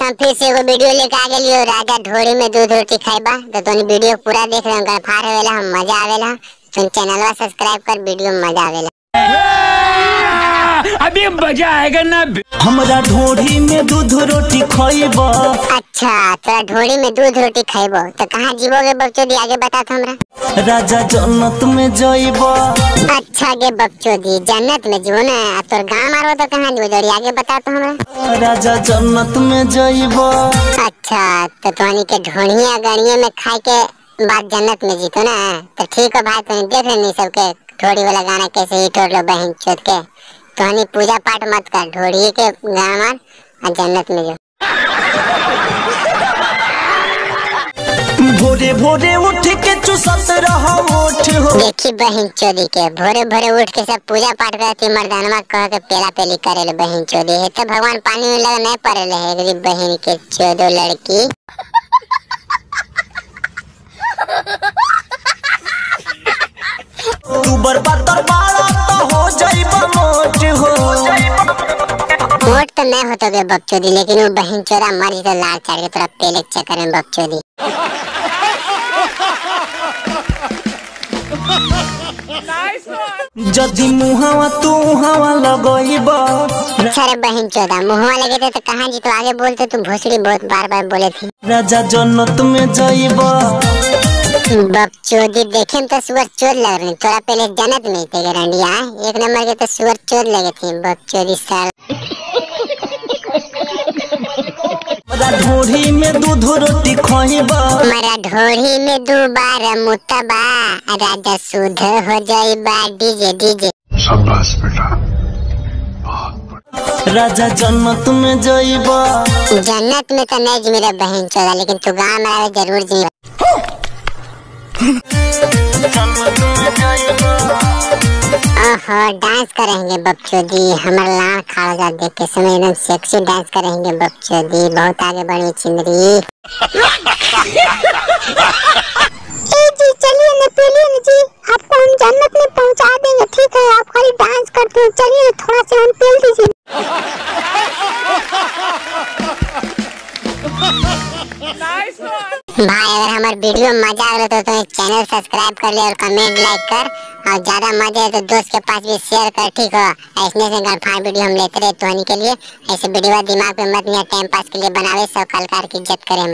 हम फिर से एगो वीडियो लेके आ गेलियो राजा ढोरी में दूध रोटी खाइबा। तो तुम वीडियो पूरा देख रहे हो, फार होवेला हम मजा आवेला। तुम चैनलवा सब्सक्राइब कर, वीडियो में मजा आवेला। अभी मजा आएगा ना। हमरा ढोरी में दूध रोटी खाइबा। अच्छा तोरा ढोरी में दूध रोटी खाइबो तो कहाँ जीवोगे बकचोदी, आगे बता तो हमरा। राजा जन्नत में जाइबा। अच्छा गे बकचोदी जन्नत में जीवो ना, तोर गाँव मारो तो कहाँ जीवो जोड़ी, आगे बता तो हमरा। राजा जन्नत में जाइबा। अच्छा तो तोहनी के ढोढ़िया गणिये में खाए के बाद जन्नत में जीतो ना, तो ठीक हो भाई। तुम देख रहे सबके ढोरी वाला गाना कैसे हिट हो लो बहन चोद के। तोहनी पूजा पाठ मत कर, ढोरी के गाना मार और जन्नत में जो। भोरे भोरे उठ के चुसत रहो उठ हो। देखी बहन चोदी के भोरे भोरे उठ के सब पूजा पाठ करती मर्दानवा कह के पेला पेली करे बहन चोदी है तो भगवान पानी में लगा नहीं पड़े है गरीब बहन के चोदो लड़की। तू बर्बाद तो हो जाइबा मोट हो। मोट तो नहीं होतो गे बकचोदी, लेकिन वो बहन चोरा मर तो लाल चढ़ के तोरा पेले के चक्कर में बकचोदी। जदि मुहावा तू हवा लगइबा। अच्छा रे बहन चोदा मुहावा लगे थे तो कहाँ जी, तो आगे बोलते तुम भोसड़ी बहुत बार बार बोले थी। राजा जन्नत में जाइबा। बकचोदी देखे तो सुअर चोर लग रहे, तोरा पहले जन्नत में थे रंडिया, एक नंबर के तो सुअर चोर लगे थे बकचोदी साल। मरा ढोरी में दूध रोटी खाइबा। मरा ढोरी में दोबारा मुतबा, राजा सुध हो जाइबा। डीजे डीजे शाबाश बेटा, बहुत बढ़िया। राजा जन्नत में जाइबा। जन्नत में तो नहीं जी मेरा बहन चोदा, लेकिन तू गाँव में जरूर जी। ओहो डांस करेंगे बकचोदी, हमार लाल खा जा देख के समय एकदम सेक्सी डांस करेंगे बकचोदी, बहुत आगे बढ़ी चिंदरी। ए जी चलिए न पेलिए न जी, आपको हम जन्नत में पहुंचा देंगे। ठीक है आप खाली डांस करते हो, चलिए थोड़ा सा हम पेल दीजिए। भाई अगर हमारे वीडियो में मजा आ रहा तो तुम्हें चैनल सब्सक्राइब कर ले और कमेंट लाइक कर, और ज़्यादा मजा है तो दोस्त के पास भी शेयर कर। ठीक हो, ऐसे से गलफार वीडियो हम लेते रहे तोहनी के लिए। ऐसे वीडियो दिमाग पे मत नहीं, टाइम पास के लिए बनावे, सब कलाकार की इज्जत करे हम।